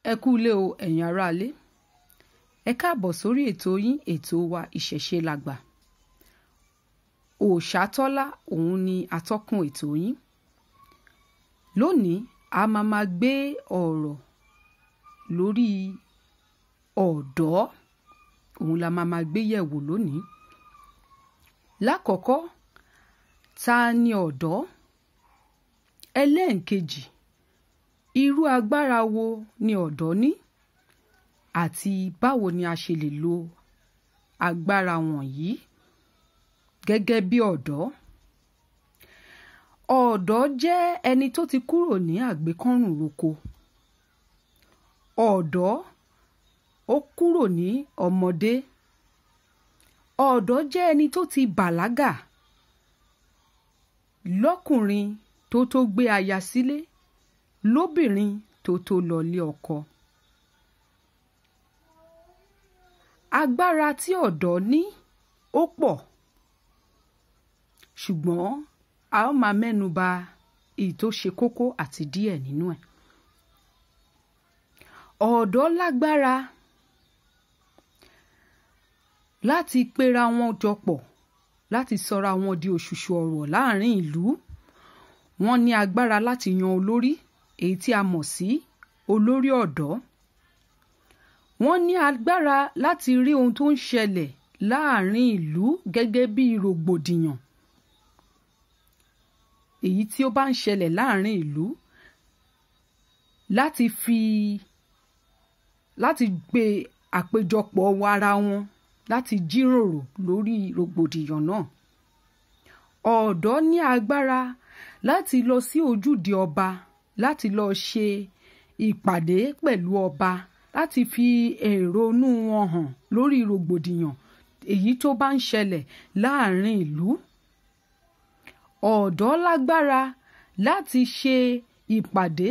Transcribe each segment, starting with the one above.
Ẹ kú ilé o, ẹ̀yin aráalé. Ẹ káàbọ̀ sórí ètò yín, ètò wa Ìṣẹ̀ṣe Làgbà. Òòṣàtọ́lá òun ni atọ́kùn ètò yín. Lónìí, a máa gbé ọ̀rọ̀ lórí ọ̀dọ́. Òun la máa gbé yẹ̀wò lónìí. Lákọ̀ọ́kọ́, ta ni ọ̀dọ́? Ẹlẹ́ǹkejì, irú agbára wo ni ọ̀dọ́ ní? Àti báwo ni a ṣe lè lo agbára wọ̀nyí gẹ́gẹ́ bí ọ̀dọ́? Ọ̀dọ́ jẹ́ ẹni tó ti kúrò ní àgbékọ́rùn roko. Ọ̀dọ́ ó kúrò ní ọmọdé. Ọ̀dọ́ jẹ́ ẹni tó ti bàlágà lọ́kùnrin tó tó gbé aya sílé, lóbìnrin tó tó lọlé ọkọ. Agbára tí ọ̀dọ́ ní ó pọ̀, ṣùgbọ́n a ó máa mẹ́nu bà èyí tó ṣe kókó àti díẹ̀ nínú ẹ̀. Ọ̀dọ́ lágbára láti pera wọn jọ pọ̀, láti sọra wọn di òṣùṣù ọ̀wọ̀ láàrin ìlú. Wọ́n ní agbára láti yan olórí, èyí tí a mọ̀ sí olórí ọ̀dọ́. Wọ́n ní agbára láti rí ohun tó ń ṣẹlẹ̀ láàrin ìlú gẹ́gẹ́ bí rògbòdìyàn èyí tí ó bá ń ṣẹlẹ̀ láàrin ìlú, láti gbé àpéjọpọ̀ ara wọn láti jíròrò lórí rògbòdìyàn náà. Ọ̀dọ́ ní agbára láti lọ sí ojúde ọba, láti lọ ṣe ìpàdé pẹ̀lú ọba, láti fi èrò inú wọn hàn lórí rògbòdìyàn èyí tó bá ń ṣẹlẹ̀ láàrin ìlú. Ọ̀dọ́ lágbára láti ṣe ìpàdé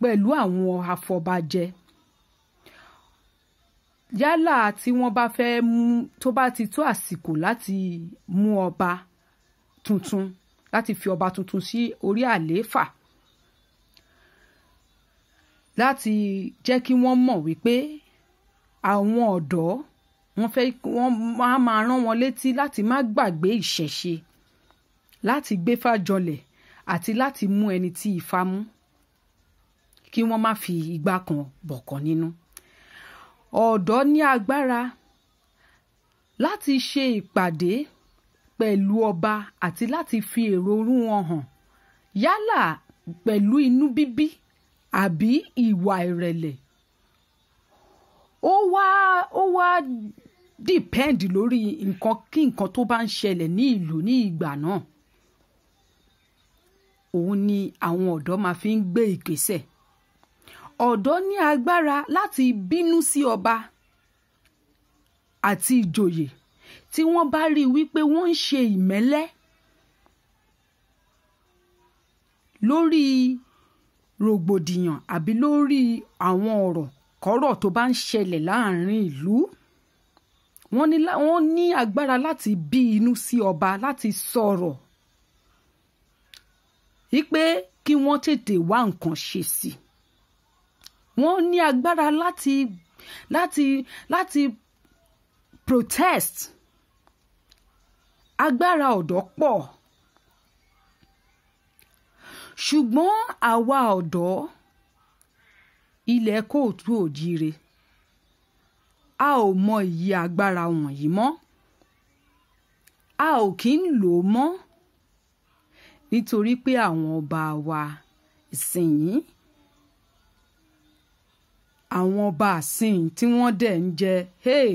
pẹ̀lú àwọn afọbajẹ. Yálà tí wọ́n bá fẹ́ mú, tó bá ti tó àsìkò láti mú ọba tuntun, láti fi ọba tuntun sí orí àlééfà, láti jẹ́ kí wọ́n mọ̀ wípé àwọn ọ̀dọ́ wọ́n máa rán wọn létí láti má gbàgbé ìṣẹ̀ṣe, láti gbéfá jọlẹ̀ àti láti mú ẹni tí ifá mú, kí wọ́n má fi igbá kan bọ̀kan nínú. Ọ̀dọ́ ní agbára láti ṣe ìpàdé pẹ̀lú ọba àti láti fi èrò inú wọn hàn, yálà pẹ̀lú inú bíbí àbí ìwà ìrẹ̀lẹ̀. Ó wá depend lórí nǹkan kí nǹkan tó bá ń ṣẹlẹ̀ ní ìlú ní ìgbà náà. Òun ni àwọn ọ̀dọ́ máa fi ń gbé ìgbésẹ̀. Ọ̀dọ́ ní agbára láti bínú sí ọba àti ìjòyè tí wọ́n bá rí wípé wọ́n ń ṣe ìmẹ́lẹ́ lórí rògbòdìyàn àbí lórí àwọn ọ̀rọ̀ kọ́rọ̀ tó bá ń ṣẹlẹ̀ láàrin ìlú. Wọ́n ní agbára láti bí inú sí ọba, láti sọ̀rọ̀ wípé kí wọ́n tètè wá nǹkan ṣe sí i. Wọ́n ní agbára láti protest. Agbára ọ̀dọ́ pọ̀. Ṣùgbọ́n àwa ọ̀dọ́ ilẹ̀ kóòtù òjíire, a ò mọ iyì agbára wọ̀nyí mọ́. A ò kí ń lò ó mọ́ nítorí pé àwọn ọba wa ìsìnyí, àwọn ọba àsìn tí wọ́n dẹ̀ ń jẹ, hey,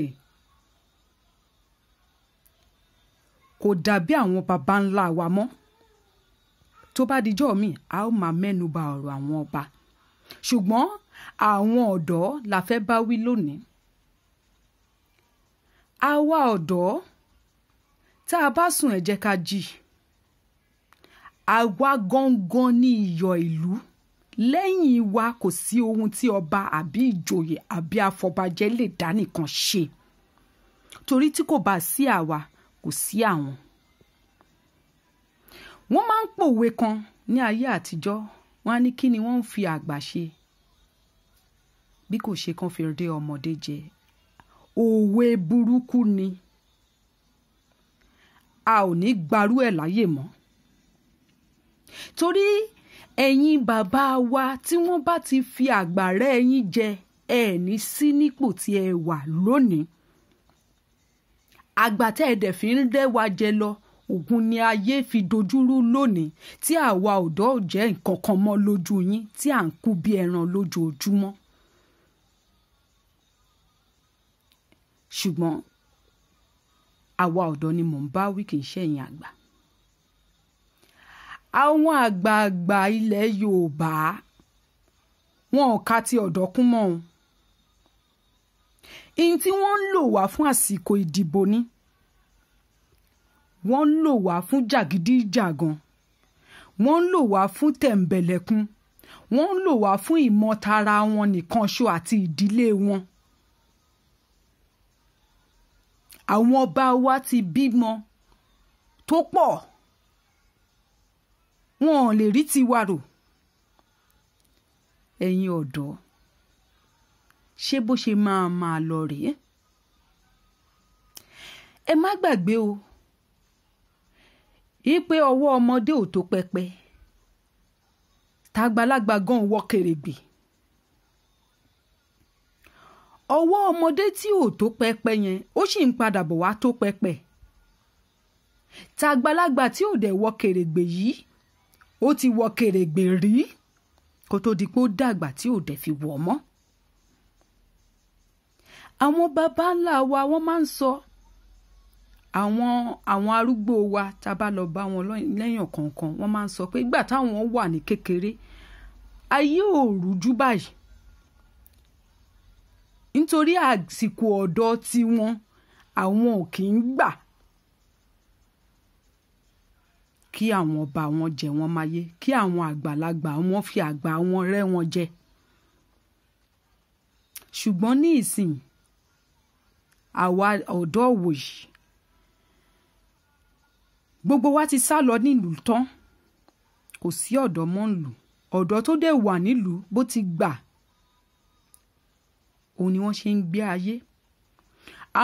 kò dàbí àwọn baba ńlá wa mọ́. Tó bá dijọ́ mi, a ó máa mẹ́nu bà ọ̀rọ̀ àwọn ọba. Ṣùgbọ́n àwọn ọ̀dọ́ la fẹ́ bá wí lónìí. Àwa ọ̀dọ́, tá a bá sùn ẹ jẹ́ ká jí. Àwa gangan ní iyọ̀ ìlú. Lẹ́yìn wa kò sí ohun tí ọba àbí ìjòyè àbí afọbajẹ lè dá nìkan ṣe. Torí tí kò bá sí àwa, kò sí àwọn. Wọ́n máa ń pòwe kan ní ayé àtijọ́. Wọ́n á ní kí ni wọ́n ń fi àgbà ṣe? Bí kò ṣe kán fi ré ọmọdé jẹ. Òwe burúkú ni. A ò ní gbarú ẹ̀ láyè mọ́. Torí ẹ̀yin bàbá wa tí wọ́n bá ti fi àgbà rẹ́ yín jẹ, ẹ ní sí nípò tí ẹ wà lónìí. Àgbà tẹ́ ẹ dẹ̀ fi ń rẹ́ wa jẹ lọ, ògùn ni ayé fi dojúrú lónìí tí àwa ọ̀dọ́ ò jẹ́ nǹkan kan mọ́ lójú yín, tí à ń kú bí ẹran lójoojúmọ́. Ṣùgbọ́n àwa ọ̀dọ́ ni mò ń bá wí, kì í ṣe ẹ̀yin àgbà. Àwọn àgbààgbà ilẹ̀ Yorùbá wọn ò ka ti ọ̀dọ́ kún mọ́ o. Ihun tí wọ́n ń lò wá fún àsìkò ìdìbò ni. Wọ́n ń lò wá fún jàgídíjàgan. Wọ́n ń lò wá fún tẹ̀m̀bẹ̀lẹ̀kun. Wọ́n ń lò wá fún ìmọ̀tara wọn nìkan ṣo àti ìdílé wọn. Àwọn ọba wa ti bímọ tó pọ̀. Wọn ò lè rí tiwa rò. Ẹ̀yin ọ̀dọ́, ṣé bó ṣe máa máa lọ rèé? Ẹ má gbàgbé o, ìpè ọwọ́ ọmọdé ò tó pẹpẹ, tàgbàlagbà gan wọ kèrègbè. Ọwọ́ ọmọdé tí ò tó pẹpẹ yẹn, ó sì ń padà bọ̀ wá tó pẹpẹ. Tàgbàlagbà tí ò dẹ̀ wọ kèrègbè yìí, ó ti wọ kèrègbè rí kó tó di pé ó dàgbà tí ò dẹ̀ fi wọ̀ mọ́. Àwọn baba ńlá wa wọ́n máa ń sọ, àwọn arúgbó wa tá a bá lọ bá wọn lẹ́yìn ọ̀kọ̀ọ̀kan, wọ́n máa ń sọ pé ìgbà táwọn wà ní kékeré, ayé ò rújú báyìí. Nítorí àsìkò ọ̀dọ́ tiwọn, àwọn ò kì í gbà kí àwọn ọba wọn jẹ wọ́n máyé, kí àwọn àgbàlagbà wọn fi àgbà wọn rẹ́ wọn jẹ. Ṣùgbọ́n ní ìsìn, àwa ọ̀dọ́ wòyí, gbogbo wa ti sá lọ nílùú tán. Kò sí ọ̀dọ́ mọ́ nílùú. Ọ̀dọ́ tó dé wà nílùú bó ti gbà, òun ni wọ́n ṣe ń gbé ayé.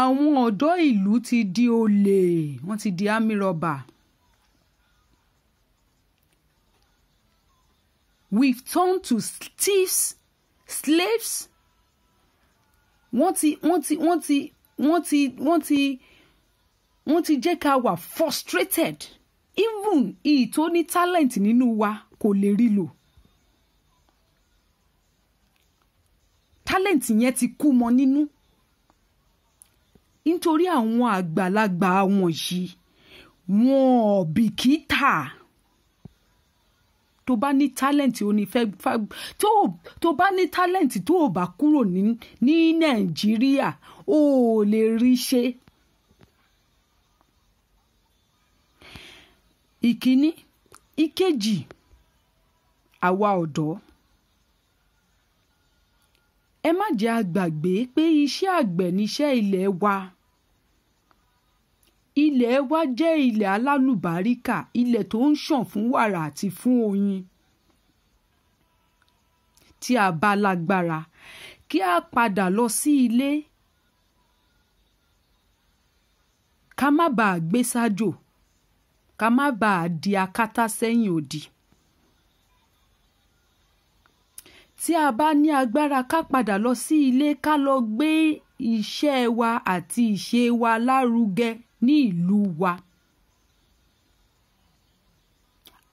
Àwọn ọ̀dọ́ ìlú ti di olè, wọ́n ti di ámírọ̀bà. We've turned to thieves, slaves. Wọ́n ti jẹ́ ká wà frustrated. Even ìyí tó ní talent nínú wa kò lè rí lò. Talent yẹn ti kú mọ́ nínú. Nítorí àwọn àgbàlagbà wọ̀nyí, wọn ò bìkítà. Tó bá ní talent ó ní fẹ́, tó bá ní talent tó ò bá kúrò ní Nàìjíríà, ó lè rí ṣe. Ìkíní, ìkejì, àwa ọ̀dọ́, ẹ má jẹ́ a gbàgbé pé iṣẹ́ àgbẹ̀ níṣẹ́ ilẹ̀ wa. Ilẹ̀ wa jẹ́ ilẹ̀ alálùbáríkà, ilẹ̀ tó ń ṣàn fún wàrà àti fún oyin. Tí a bá lágbára, kí a padà lọ sí ilé, ká má bàa gbé sájò, ká má bàa di akátá sẹ́yìn odi. Tí a bá ní agbára, ká padà lọ sí ilé, ká lọ gbé iṣẹ́ wa àti ìṣe wa lárugẹ ní ìlú wa.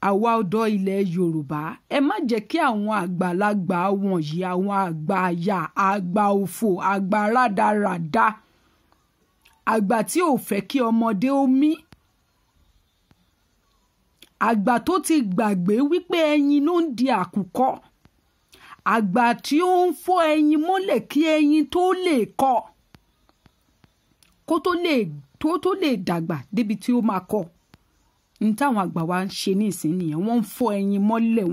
Àwa ọ̀dọ́ ilẹ̀ Yorùbá, ẹ má jẹ́ kí àwọn àgbàlagbà wọ̀nyí, àwọn àgbà àyà, àgbà òfò, àgbà rádaràda, àgbà tí ò fẹ́ kí ọmọdé ó mí, àgbà tó ti gbàgbé wípé ẹyin ló ń di àkùkọ, àgbà tí ó ń fọ́ ẹyin mọ́lẹ̀ kí ẹyin tó lè kọ, kó tó lè dàgbà débi tí ó máa kọ. Ní táwọn àgbà wa ń ṣe ní ìsín nìyẹn, wọ́n ń fọ́ ẹyin mọ́lẹ̀,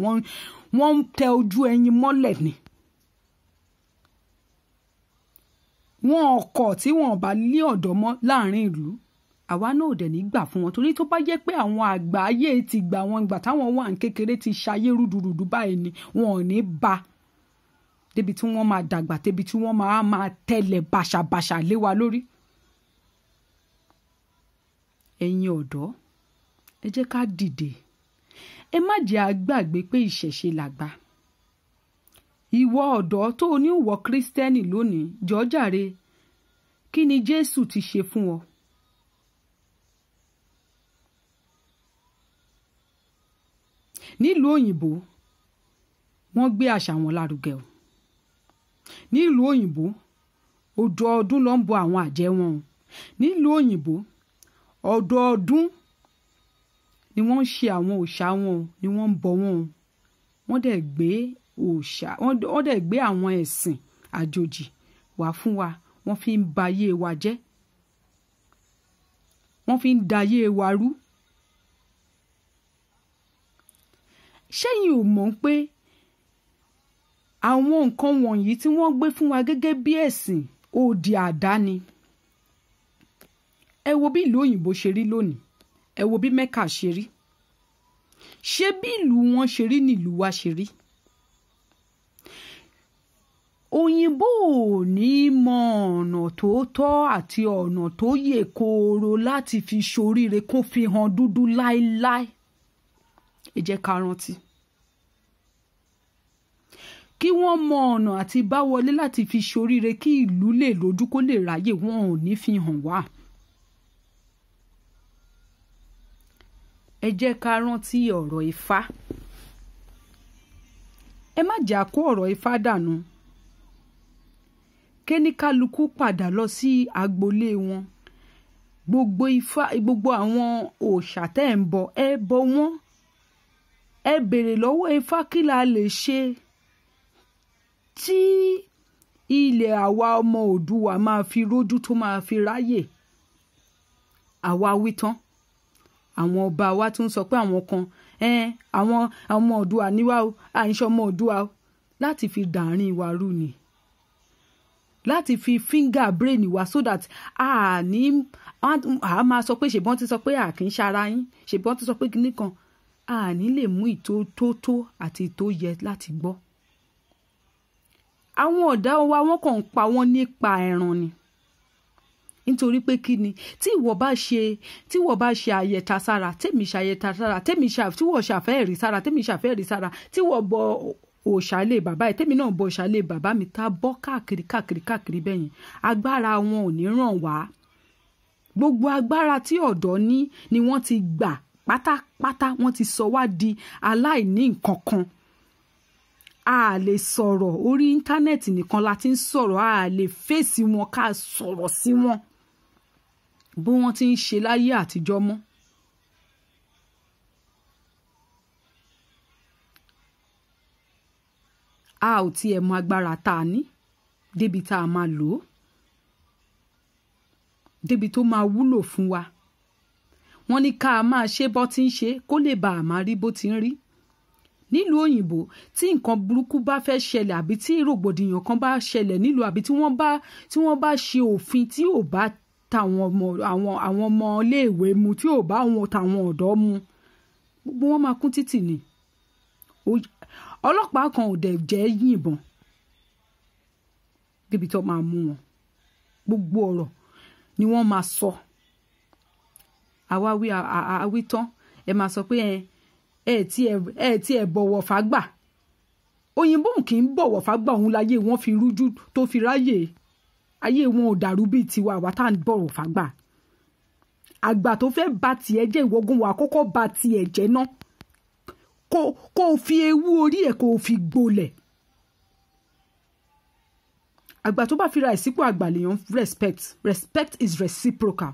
wọ́n ń tẹ ojú ẹyin mọ́lẹ̀ ni. Wọ́n ọkọ̀ tí wọ́n bá lé ọ̀dọ́ mọ́ láàrin ìlú, àwa náà ò dẹ̀ ní gbà fún wọn, torí tó bá jẹ́ pé àwọn àgbà ayé ti gbà wọn, ìgbà táwọn wà ní kékeré ti ṣayé rúdurùdu báyìí ni, wọn ò ní bá Débi tí wọ́n máa dàgbà, débi tí wọ́n máa tẹ̀lẹ̀ bàṣàbàṣà lé wa lórí. Ẹ̀yin ọ̀dọ́, ẹ jẹ́ ká dìde. Ẹ má jẹ́ á gbàgbé pé ìṣẹ̀ṣe làgbà. Ìwọ ọ̀dọ́ tó o ní ìwọ kírísítẹ́nì lónìí, jọ̀ọ́ jàre, kí ni Jésù ti ṣe fún ọ? Nílùú òyìnbó, wọ́n gbé àṣà wọn lárugẹ o. Nílùú òyìnbó, ọdọọdún ló ń bọ àwọn àjẹ́ wọn o. Nílùú òyìnbó, ọdọọdún ni wọ́n ń ṣe àwọn òòṣà wọn o, ni wọ́n ń bọ wọn o. Wọ́n dẹ̀ gbé òòṣà, wọ́n dẹ̀ gbé àwọn ẹ̀sìn àjòjì wá fún wa. Wọ́n fi ń ba ayé wa jẹ́. Wọ́n fi ń da ayé wa rú. Ṣẹ́yìn ò mọ̀ pé àwọn nǹkan wọ̀nyí tí wọ́n gbé fún wa gẹ́gẹ́ bí ẹ̀sìn òdì àdáni. Ẹ wo bí ìlú òyìnbó ṣe rí lónìí. Ẹ wo bí Mẹ́kà ṣe rí. Ṣé bí ìlú wọn ṣe rí nílùú wa ṣe rí? Òyìnbó ò ní mọ ọ̀nà tó tọ́ àti ọ̀nà tó yè kooro láti fi ṣoríire kó fi hàn dúdú láéláé. Ẹ jẹ́ ká rántí. Kí wọ́n mọ ọ̀nà àti bá wọlé láti fi ṣoríire kí ìlú lè lójú kó lè ráyè, wọn ò ní fi hàn wá. Ẹ jẹ́ ká rántí ọ̀rọ̀ Ifá. Ẹ má jà kó ọ̀rọ̀ Ifá dànù. Kéníkálukú padà lọ sí agboolé wọn. Gbogbo Ifá, gbogbo àwọn òòṣà tẹ́ ń bọ, ẹ bọ wọ́n. Ẹ béèrè lọ́wọ́ Ifá kí la lè ṣe tí ilẹ̀ àwa ọmọ Oòduà máa fi rójú tó máa fi ráyè. Àwa wí tán. Àwọn ọba wa tún sọ pé àwọn kan, àwọn ọmọ Oòduà ni wá o, à ń ṣe ọmọ Oòduà o, láti fi dàárín wa rú ni. Láti fi finger brain wa so that a ní a máa sọ pé ṣèbọn ti sọ pé a kì í ṣara yín, ṣèbọn ti sọ pé kinní kan, a ní lè mú ìtó tó tó àti ìtó yẹ láti gbọ́. Àwọn ọ̀dà wa wọ́n kàn ń pa wọ́n nípa ẹran ni. Nítorí pé kí ni tí ìwọ bá ṣe àyẹ̀tà sára, tèmi ṣe àyẹ̀tà sára, tèmi ṣe tí wọ́n ṣàfẹ́ rí sára, tèmi ṣàfẹ́ rí sára, tí wọ́n bọ òòṣà ilé bàbá ẹ̀, tèmi náà bọ òòṣà ilé bàbá mi, tá bọ́ káàkiri káàkiri káàkiri bẹ́yẹn, agbára wọn ò ní ràn wá. Gbogbo agbára tí ọ̀dọ́ ní ni wọ́n ti gbà pátápátá, wọ́n ti sọ wá di aláìní nǹkan kan. A lè sọ̀rọ̀ orí íńtánẹ́ẹ̀tì nìkan la ti ń sọ̀rọ̀, a lè fèsì wọn ká sọ̀rọ̀ sí wọn bó wọ́n ti ń ṣe láyé àtijọ́ mọ́. A ò tiẹ̀ mọ agbára tá a ní débi tá a máa lò ó, débi tó máa wúlò fún wa. Wọ́n ní ká máa ṣe bó ti ń ṣe kó lè bá a máa rí bó ti ń rí. Nílùú òyìnbó, tí nǹkan burúkú bá fẹ́ ṣẹlẹ̀ àbí tí rògbòdìyàn kan bá ṣẹlẹ̀ nílùú àbí tí wọ́n bá ṣe òfin tí ò bá tàwọn ọmọ àwọn ọmọ iléèwé mu, tí ò bá wọn tàwọn ọ̀dọ́ mu, gbogbo wọn máa kún títì ni. Ọlọ́pàá kan ò dẹ̀ jẹ́ yìnbọn débi tó máa mú wọn. Gbogbo ọ̀rọ̀ ni wọ́n máa sọ. Àwa wí àwí tán, ẹ máa sọ pé ẹ tí ẹ bọ̀wọ̀ fágbà. Òyìnbó kì í bọ̀wọ̀ fágbà, òun láyé wọn fi rújú tó fi ráyè. Ayé wọn ò dàrú bíi tiwa, àwa tá à ń bọ̀wọ̀ fágbà. Àgbà tó fẹ́ ba tiẹ̀ jẹ́, ìwọ́gun wa kọ́kọ́ ba tiẹ̀ jẹ́ ná. Kó o fi ewu orí ẹ̀ kó o fi gbolẹ̀. Àgbà tó bá fira ẹ̀ sípò àgbà lèèyàn respect. Respect is reciprocal.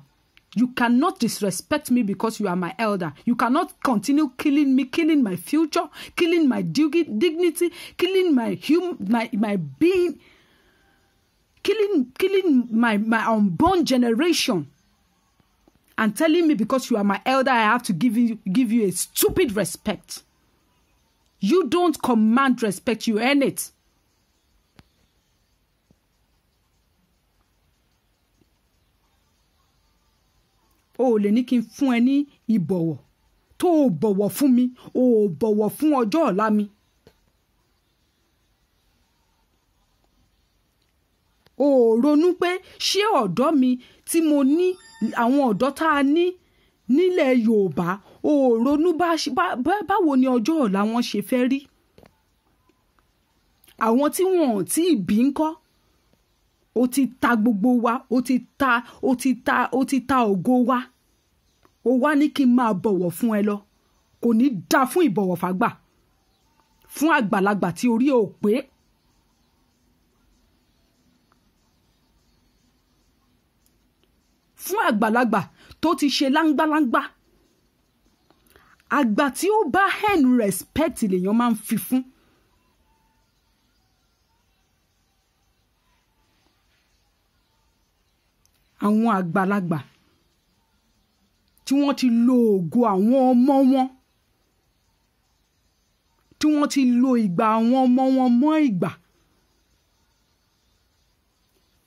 You cannot disrespect me because you are my elder. You cannot continue killing me, killing my future, killing my dignity, killing my my being, killing my unborn generation, and telling me because you are my elder, I have to give you a stupid respect. You don't command respect, you earn it. O lè ní kí n fún ẹ ní ìbọ̀wọ̀ tó o bọ̀wọ̀ fún mi, o bọ̀wọ̀ fún ọjọ́ ọ̀la mi. O ò ronú pé ṣé ọ̀dọ́ mi tí mo ní, àwọn ọ̀dọ́ tá a ní nílẹ̀ Yorùbá, o ò ronú báwo ni ọjọ́ ọ̀la wọn ṣe fẹ́ rí. Àwọn tí wọn ò tí ì bí ńkọ́, o ti ta gbogbo wa, o ti ta o ti ta o ti ta ògo wa. O wá ní kí n máa bọ̀wọ̀ fún ẹ lọ. Kò ní dá fún ìbọ̀wọ̀ fàgbà, fún àgbàlagbà tí orí ò pé. Fún àgbàlagbà tó ti ṣe láńgbáláńgbá. Àgbà tí ó bá earn respect lèèyàn máa ń fi fún. Àwọn àgbàlagbà tí wọ́n ti lo ògo àwọn ọmọ wọn, tí wọ́n ti lo ìgbà àwọn ọmọ wọn mọ́ ìgbà,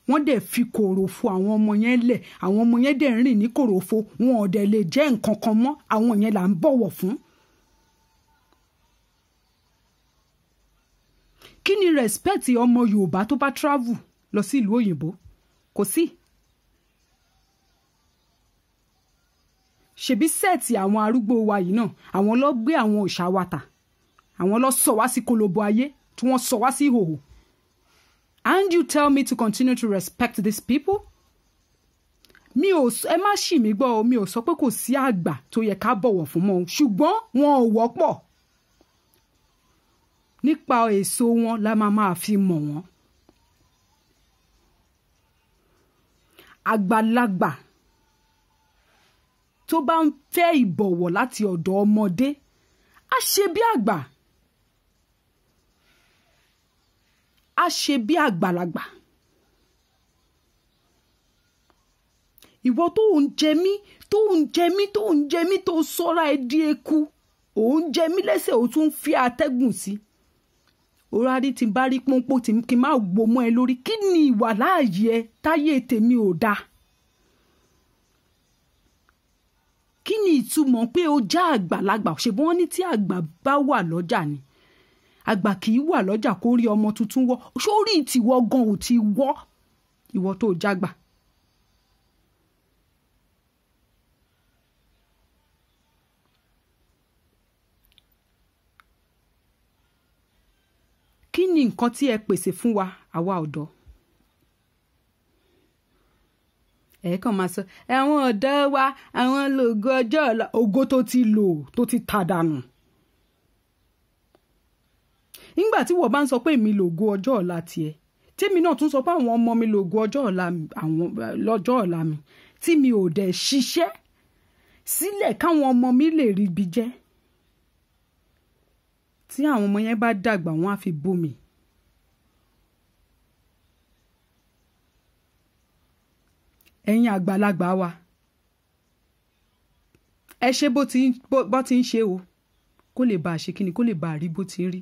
wọ́n dẹ̀ fi kòròfo àwọn ọmọ yẹn lẹ̀. Àwọn ọmọ yẹn dẹ̀ ń rìn ní kòròfo, wọn ò dẹ̀ lè jẹ́ nǹkan kan mọ́. Àwọn yẹn là ń bọ̀wọ̀ fún. Kí ni respect ọmọ Yorùbá tó bá travel lọ sí ìlú òyìnbó? Kò sí. Ṣebí sẹ́ẹ̀tì àwọn arúgbó wa yìí náà, àwọn ló gbé àwọn òòṣà wa tà, àwọn ló sọ wá sí kolobo ayé, tí wọ́n sọ wá sí ìhòhò. And you tell me to continue to respect these people? Mi ò, ẹ má ṣì mí gbọ́ o, mi ò sọ pé kò sí àgbà tó yẹ ká bọ̀wọ̀ fún mọ́, ṣùgbọ́n wọn ò wọ́pọ̀. Nípa èso wọn la máa máa fi mọ̀ wọ́n. Àgbàlagbà tó bá ń fẹ́ ìbọ̀wọ̀ láti ọ̀dọ̀ ọmọdé, á ṣe bí àgbà, á ṣe bí àgbàlagbà. Ìwọ tó ń jẹ mí, tó ń jẹ mí, tó ń jẹ mí, tó sọ́ra ẹ di eku, ò ń jẹ mí lẹ́sẹ̀, ò tún fi atẹ́gùn sí. Orárí tí n bá rí pọ́npọ́n tí kí n má gbó mọ́ ẹ lórí. Kí ni ìwà láàyè ẹ táyé tèmi ò dáa? Kí ni ìtumọ̀ pé o já àgbàlagbà? Ṣùgbọ́n wọ́n ní tí àgbà bá wà lọ́jà ni. Àgbà kì í wà lọ́jà kó rí ọmọ tuntun wọ́. Sórí ìtìwọ́ gan ò ti wọ́ ìwọ tó jágbà. Kí ni nǹkan tí ẹ pèsè fún wa àwa ọ̀dọ́? Ẹ kàn máa sọ àwọn ọ̀dọ́ wa, àwọn lògo ọjọ́ ọ̀la, ògo tó ti lò tó ti tà dànù. Nígbà tí wọ́n bá ń sọ pé èmi lògo ọjọ́ ọ̀la tiẹ̀, tèmi náà tún sọ pé àwọn ọmọ mi lògo ọjọ́ ọ̀la, àwọn lọ́jọ́ ọ̀la mi, tí mi ò dẹ̀ ṣiṣẹ́ sílẹ̀ káwọn ọmọ mi lè rí ibi jẹ́. Tí àwọn ọmọ yẹn bá dàgbà, wọ́n á fi bú mi. Ẹ̀yin àgbàlagbà wa, ẹ ṣe bó ti ń ṣe o, kó lè bá a ṣe kíni, kó lè bá a rí bó ti ń rí.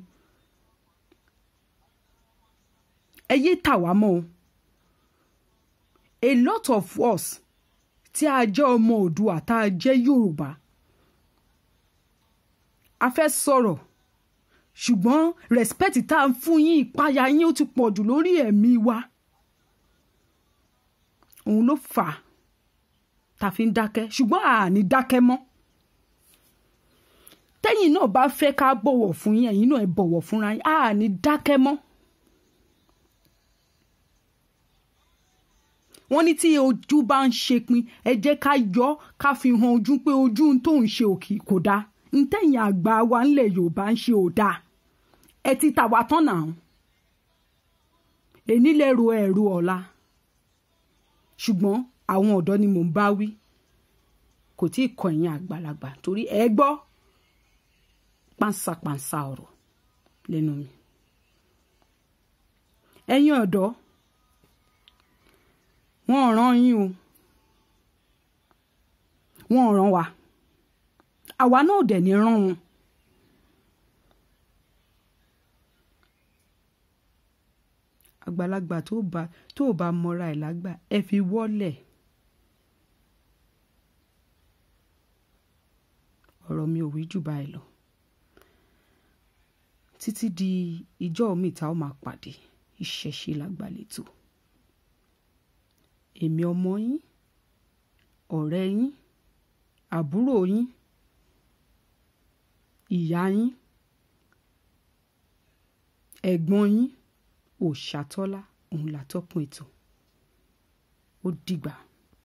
Ẹ yé tà wá mọ́ o. A lot of us tí a jẹ́ ọmọ Oòduà, tá a jẹ́ Yorùbá, a fẹ́ sọ̀rọ̀, ṣùgbọ́n respect tá a fún yín, ìpayà yín ó ti pọ̀ jù lórí ẹ̀mí wa. Òun ló fà á tá a fi ń dákẹ́, ṣùgbọ́n a ní dákẹ́ mọ́. Tẹ́yìn náà bá fẹ́ ká bọ̀wọ̀ fún yín, ẹ̀yin náà ẹ bọ̀wọ̀ fúnra yín, a ní dákẹ́ mọ́. Wọ́n ní tí ojú bá ń ṣe pin, ẹ jẹ́ ká yọ ká fi hàn ojú pé ojú tó ń ṣe òkì kò dáa. Ntẹ̀yìn àgbà wa ńlẹ̀ Yorùbá ń ṣe ò dáa. Ẹ ti tà wá tán náà. Èní lẹ́rù ẹ̀rù ọ̀la. Ṣùgbọ́n àwọn ọ̀dọ́ ni mò ń bá wí. Kò tí ì kọ ẹ̀yin àgbàlagbà torí ẹ gbọ́ pàǹsàpàǹsà ọ̀rọ̀ lẹ́nu mi. Ẹ̀yin ọ̀dọ́, wọ́n ò rán yín o. Wọ́n ò rán wa. Àwa náà dẹ̀ ní rán wọn. Àgbàlagbà tó bá mọra ẹ̀ lágbà, ẹ fi wọ́lẹ̀. Ọ̀rọ̀ mi ò wí jù báyìí lọ. Títí di ìjọ́ mi tá ó máa pàdé, ìṣẹ̀ṣe làgbà lẹ́tọ̀. Èmi ọmọ yín, ọ̀rẹ́ yín, àbúrò yín, ìyá yín, ẹ̀gbọ́n yín, Òòṣàtọ́lá, òun látọ́kùn ètò. Ó dìgbà.